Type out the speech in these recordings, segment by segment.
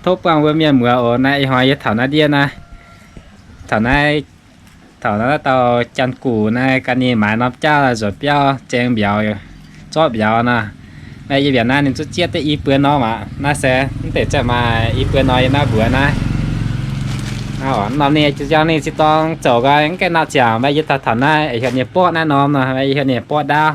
Tov buangh mbuo mienh muoz oc. Naaiv ih hnoi yie taux naaiv ndiev naaiv, taux naaiv, taux naaiv dauh Janx-Guc naaiv ganh ninh maaiz norm jauv nzuonx biauv zaeng mbiauz, zorqv mbiauz nor. Naaiv yie mbiauz naaiv ninh zungv zieqv duqv i buo norm aqv. Naaiv se mv deix ziouc maaih i buo norm yiem naaiv mbuox naaiv. Norm ninh jangx ninh zinh dorng zoux nqoi mv gaengh nor ziangx, mv baac yie taux taux naaiv heuc ninh borqv naaiv norm nor, yie heuc ninh borqv ndaauv.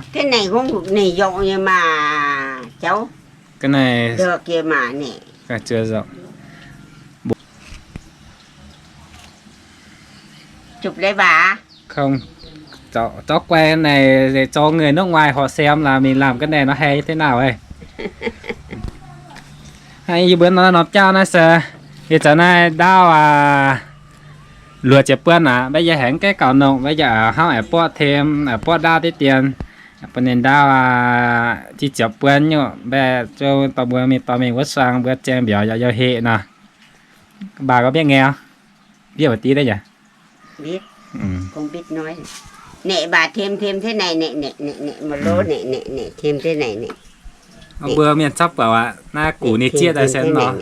Zorqv guai naaic zoux người nước ngoài họ xem là mình làm cái này nó hay thế nào ei. Yie mbuo norm jauv naaiv se, yie zoux naaiv ndaauv aqv, luoqc ziepc buon aqv, mv baac yie haiz mv gaengh gaux nongh, mv baac yie hnangv aengx borqv thêm, borqv ndaauv diqv dien, bun ninh ndaauv aqv, i ziepc buon nyungc, mv baac zungv dorh mbuo mingh dorh mingh wuov suang mbuo zaeng mbiauz yaac youh heqc nor. Mv baac gorngv mbietv ngaengc, mbietv maiv diqv deix yaac mbuo mienh camv buatc aqv, naaiv gux ninh zieqv daaih se nor.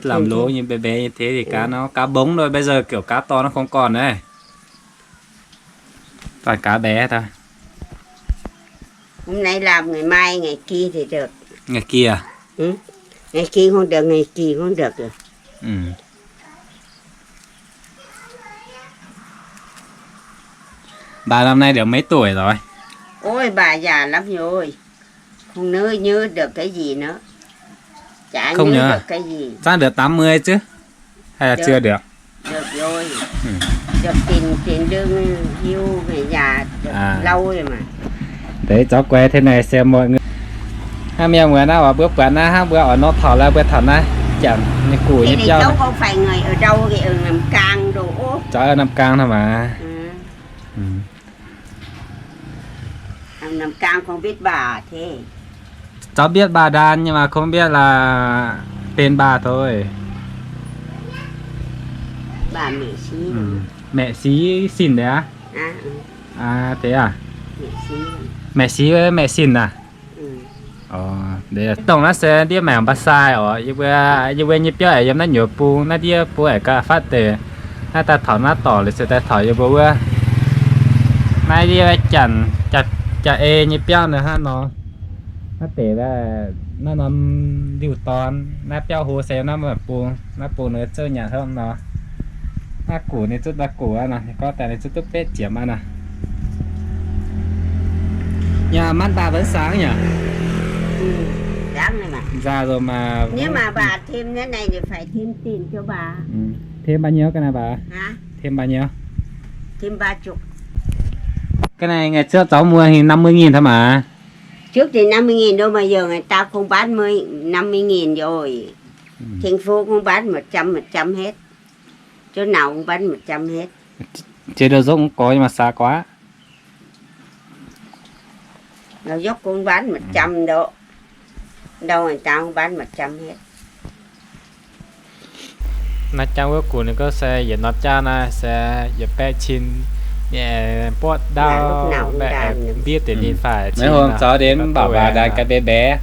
Lamh lov nyei mbaeqc mbaeqc nyei, tengx gaax nor, gaax mbongx nor, mbaeqc zouh giouc gaax dorh nor kungx gorn naaiv. Gaax mbaeqc, ngaih gi, ngaih gi aqv. Ngaih gi kungx ndortv, ngaih gi kungx ndortv. Bà năm nay được mấy tuổi rồi? Ôi, bà già lắm rồi. Không nhớ, nhớ được cái gì nữa. Chả nhớ được cái gì. Chắc được tám mươi chứ? Hay là chưa được? Được rồi. Được tiền, tiền lương hưu về già, được lâu rồi mà. Đấy, cháu quay thế này xem mọi người. Hnangv mienh muoz naaiv oc, mbuo buatc naaiv hnangv mbuo oix nor taux lorqc, mbuo taux naaiv Janx nyei gux nyei biauv. Cháu không phải người ở đâu, người ở Nam Cang đồ. Cháu ở Nam Cang thôi mà. Cháu biết bà Đan nhưng mà không biết là tên bà thôi. Bà mẹ xí. Mẹ xí xỉn đấy á? À, thế à? Mẹ xí. Mẹ xí với mẹ xỉn à? Ồ, dongh naaiv se ndiev maengc mbaa sai oc. Yie mbuo, yie mbuo nyei biauv aengx yiem naaiv nyuoz bung, naaiv ndiev bung aengx gauh fatv deix. Naaiv daaih taux naaiv dorngx liuz se daaih taux yie mbuo wuov. Naaiv ndiev Janx, Jaa-ei nyei biauv nor hnangv nor. Naaiv deix naaiv norm liuh dorn, naaiv biauv hlo se naaiv maaih bung, naaiv bung nor zouv nyanc hnangv nor. Naaiv gux ninh zungv daaih gux aqv nor, ninh gorngv daaih ninh zungv duqv betv ziepc aqv nor. Nhà mát bà vẫn sáng nhỉ? Sáng này mà. Già rồi mà. Nếu mà bà thêm thế này thì phải thêm tiền cho bà. Thêm bao nhiêu cái này bà? Hả? Thêm bao nhiêu? Thêm ba chục. Cái này ngày xưa cháu mua thì năm mươi nghìn thôi mà. Trước thì năm mươi nghìn đâu mà giờ người ta không bán mươi, năm mươi nghìn rồi. Thành phố cũng bán một trăm, một trăm hết. Chỗ nào cũng bán một trăm hết. Chế độ dốc cũng có nhưng mà xa quá. Lào dốc cũng bán một trăm độ. Đâu người ta cũng bán một trăm hết. Naaiv jangv wuov gux ninh gorngv se yietc norm jaav naaiv se yietc baeqv cin, ninh aengx buatv ndaauv, mv baac aengx mbiev deix ninh faix cin. Maiv hungh caux deix mv baac mbac ndaanx ganh mbaeqv mbaeqv,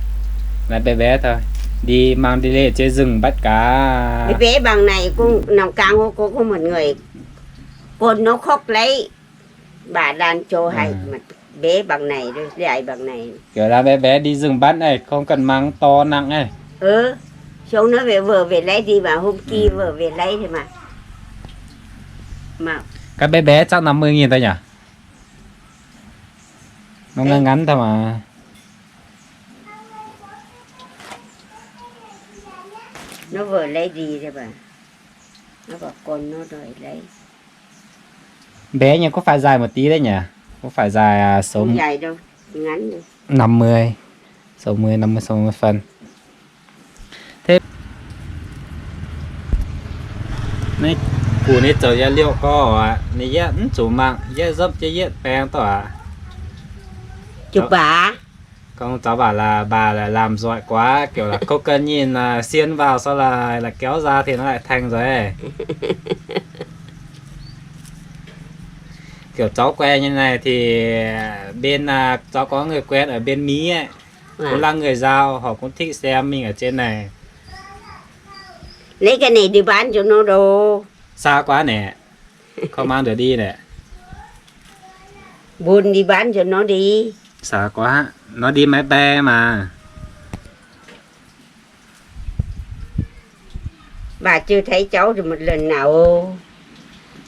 naaiv mbaeqv mbaeqv taux, đi mang đi lê chế dừng bắt cá. Mbaeqv mbaeqv bằng này cũng nằm cang, có một người con nó khóc lấy. Bà Lan cho hay mà bé bằng này, dài bằng này. Kiểu là bé bé đi rừng bắt này, không cần mang to nặng này. Ừ, chúng nó về, vừa về lấy đi mà hôm kia vừa về lấy thôi mà. Mà cái bé bé chắc năm mươi nghìn thôi nhỉ? Nó ngắn ngắn thôi mà. Nó vừa lấy đi thôi mà. Nó bảo con nó đòi lấy. Bé nhỉ, có phải dài một tí đấy nhỉ? Có phải dài, à, số... Không dài đâu, ngắn thôi. Năm mươi, sáu mươi, năm mươi, sáu mươi phân. Thế... Naaiv gux ninh zoux yaac liouh gorx aqv. Ninh yaac mv zuqc mangc, yaac zopv jienv yietv baeng doqc aqv. Gorngv zaux baac laaix, baac laaix làm giỏi quá, kiểu là không cần nhìn, à, xiên vào sau là, là kéo ra thì nó lại thành rồi. Kiểu cháu quen như này thì bên, à, cháu có người quen ở bên Mỹ ấy. Kuv lang ngeuih nzauh, horpc kuv tikv sem mingh aqv zien naaic. Naaiv ga'naaiv ndie-mbaanv nzunc nor ndoh. Saa guaav naeqc, korv-maav ndongc ndie naeqc. Mbun ndie-mbaanv nzunc nor ndie. Saa guaav nor ndie maiv baeng maah. Mv baac jiu teix jauv luonx nauc.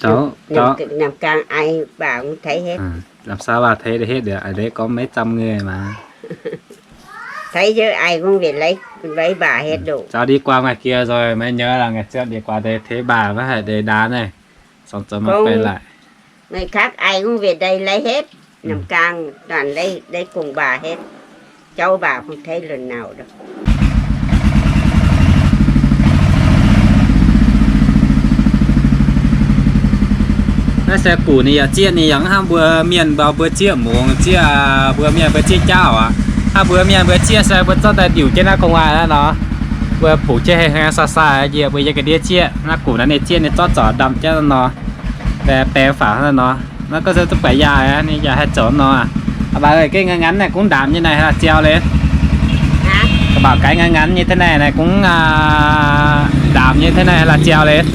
Jauv, jauv. Namh gaang ai baac mv teix hetv. Lamh saa waac teix hitv, a'ndeix gorngv maiv zamh ngeuih maah. Teix jienv ai gong wetc lai mbaac hetv ndoqc. Zaux ndie guaax maaih jiex nzoih maiv nyei, laangh ngaih ziepv ndie guaax deix teix mbaac maiv haih deix ndaanv naaiv. Song zoux maiv bei laaih. Meih kakv ai gong wetc deix lai hetv. Namh gaang daaih lai gong mbaac hetv. Jauv mbaac kungx teix luonx nauc. Naaiv se guqc ninh yaac zieqv, ninh yaac mv hnangv mbuo mienh mbuo zieqv mungz, zieqv mbuo mienh mbuo zieqv jaauv aqv. Hnangv mbuo mienh mbuo zieqv se mbuo zorqv daaih ndiuc jienv naaiv gu'nguaaic naaiv nor, mbuo puqc jienv heng heng sai sai njiec mbuo yiem ga'ndiev zieqv. Naaiv guqc naaiv ninh zieqv ninh zorqv zorc ndamv jienv naaiv nor, baeng faaux naaiv nor. Naaiv gorngv se duqv buatc yaah ninh yaac haih zoux nor. Baac gengh nganx naaiv kungx ndaamc nyei naaiv ziau leiz. Baac gaaix nganx nyei taux naaiv naaiv kungx ndaamc nyei taux naaiv laaix ziau leiz.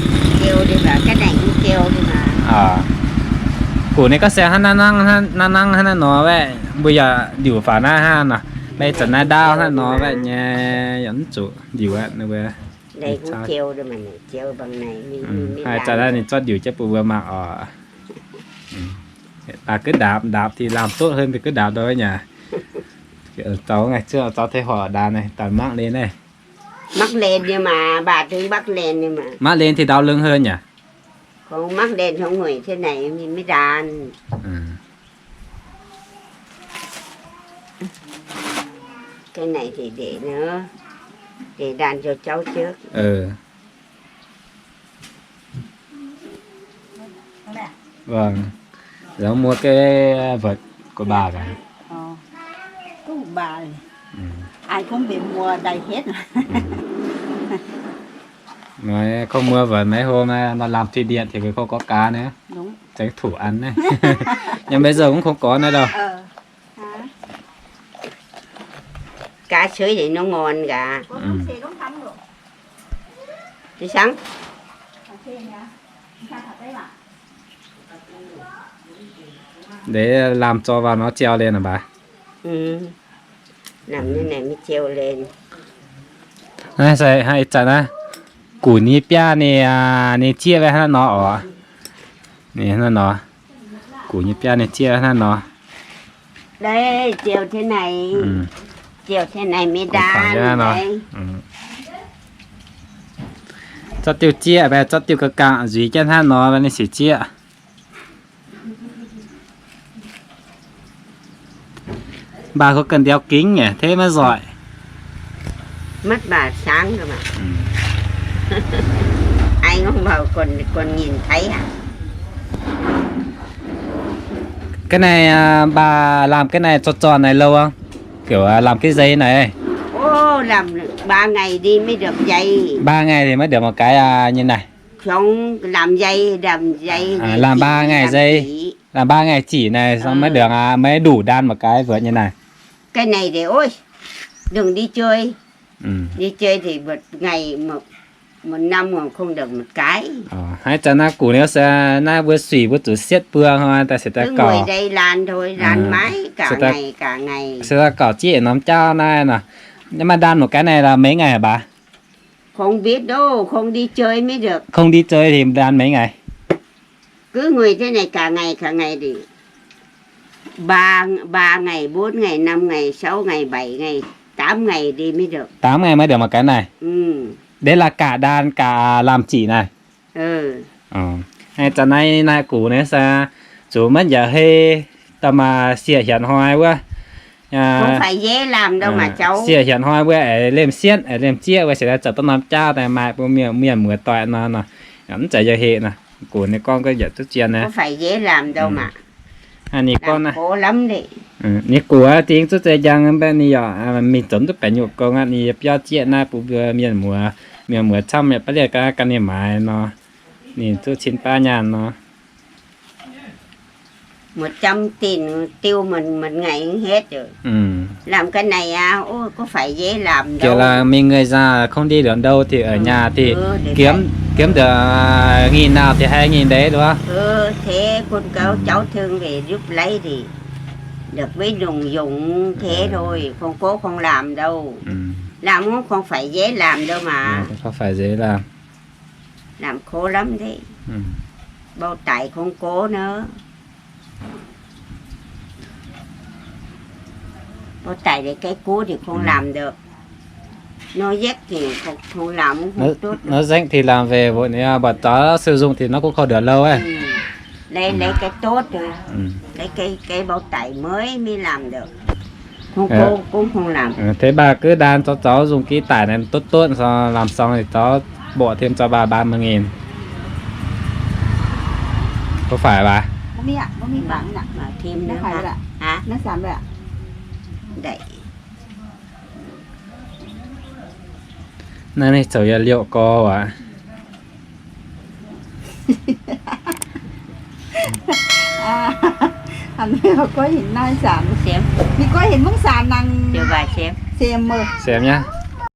Guqc ninh gorngv se hnangv naaiv nor, mbuo yaac ndiuc faaux naaiv hnangv nor. Maiv zanc naaiv ndaauv hnangv nor nyei yaac mv zuqc ndiuc aqv. Haaix zanc naaiv ninh zorqv ndiuc jienv bun mbuo mangc oc. Daaih gux ndaapc, ndaapc ti lamh duqv hlen, gux ndaapc ndau nyei. Zaux ngaih ziouv zaux tei horc ndaapc naaiv, daaih mangv len naaiv. Mangv len nyei maah, mbaah dengx mangv len nyei maah. Mangv len ti ndau lengh hlen yaac. Kungx mangv len hngongx ngueic cie naaic mingh maiv ndaanv. Ga'naaiv ndeic ndeic nor, ndeic ndaanv jauv jauv jienv. Longc muoz ga'naaiv mbuoqc gu'baac gaax. Gu'baac, ai kungx mbenc muoz daaih hietv. Kungx muoz mbuoqc maiv hlo, nor lamh ti ndieqc tengx kungx gorx gaax naaiv. Zengx tuqv an naaiv. Yaac maiv zoux mv kungx gorx naaiv dauh. Gaax cueiv deix nor ngorn gaax. Ndeic lamh zorqv waac nor ziau lienx aqv baac. Naaiv se ih zanc naaiv guqc nyei biaav ninh, ninh zieqv wav hnangv nor oc. Ninh hnangv nor, guqc nyei biaav ninh zieqv wav hnangv nor. Ziou, ziou taux naaiv mingh ndaanv. Zorqv diuh zieqv, zorqv diuh ga'gangh nzuiz jienv hnangv nor, ninh sic zieqv. Mv baac kungx ganh ndiaux gingv nyei, tengx maiv nzoih. Maiv baac sangv. Ai ngongh mbuox guon nyinc taiv aqv. Ga'naaiv mbaah lamh ga'naaiv zorqv zorqv naaiv louh, heuc lamh ga'nzei naaiv. Mbaah ngaih ndie maiv ndopv-nzaiv. Mbaah ngaih maiv ndopv-nzaiv nyei naaiv. Lamh mbaah ngaih nzei, lamh mbaah ngaih zic naaiv maiv ndopv, maiv nduqc ndaanv mangc gaax mbuoqc nyei naaiv. Ga'naaiv ndeic, ndongc ndie-joi, ndie-joi ndeic mbuoqc ngaih, mbuoqc norm kungx ndongc mangc gaax. Haaix zanc naaiv guqc ninh se naaiv mbuo suic mbuo zuqc sietv buo hnoi daaih se daaih gauh, se daaih gauh zieqv norm jaauv naaiv nor. Maaih ndaanv mangc gaax naaiv la'meiv ngaih baac. Kungx ndie-joi, kungx ndie-joi ndeic ndaanv maiv ngaih. Guv nguiz jienv naaiv gaax ngaih gaax ngaih ndeic. Mbaah ngaih, mbuotv ngaih, norm ngaih, sou ngaih, mbaic ngaih, daamv ngaih ndeic maiv ndopv. Daamv ngaih maiv ndopv mangc gaax naaiv. Ndeic la'gaax ndaanv gaax lamh zic naaiv. Ih zanc naaiv naaiv guqc naaiv se zuqc maiv njaaux hei, da'maah sieqv hienx hnoi wuov. Sieqv hienx hnoi wuov aengx lemh sienv aengx lemh zieqv wuov se daaih zoux duqv norm jaauv daaih maaih bun mienh mienh muoz doic nor, mv zeiz yaac heh nor. Guqc ninh gorngv yaac duqv zien naaiv. Ninh gorngv naaiv, ninh guqc dingc zuqc zeiz njang, ninh yaac mingh zoux duqv baeqc nyungc gong aqv. Ninh biauv zieqv naaiv bun mbuo mienh muoz, mienh muoz camv yaac baav lienh gaax gan ninh maaiz nor. Ninh zuqc cin baav nyaanh nor. Muoz-jam dinh diuh muonc ngaengc hetv. Lamh ga'naaiv aqv, ov, gorngv faix nzeiv lamh. Jiex laangz mingh ngui zaah kungx ndie liouc ndou tiqc, nyaah tiqc, giemv, giemv daaih ngih nauh tiqc, haih ngih ndeic duqv. Tengx gun gauh jauv tengx weic yupv laiv ndeic, ndopv maiv ndongc yongc tengx hnoi, kungx gox kungx lamh ndou. Lamh mv kungx faix nzeiv lamh ndou maah. Kungx faix nzeiv lamh. Lamh kov lamh ndeic. Mbouh daic kungx gox nor. Mbouh daic deix gai gox ndeic kungx lamh ndopv. Nor yietv gec kungx lamh. Nor nzengc tiqc lamh weic mbuoqc ninh mbu'ziex siou nzungh tiqc nor kuv kouv ndouc louh aqv. Laaix, laaix gai duqv, laaix gai, gai mbouh daic maiv, maiv lamh ndopv. Kungx gox, kungx lamh. Te mv baac guov daan zoux zoux nzungh giv daic naaiv duqv duqv, lamh song zoux mbuoqc tim zoux baac baan mangc nyei. Có phải bà? Naaiv ninh zoux yaac liouh gorx aqv. Ninh goiv hinc naaiv saanx. Ninh goiv hinc mungv saanx nangc. Siemx nyei.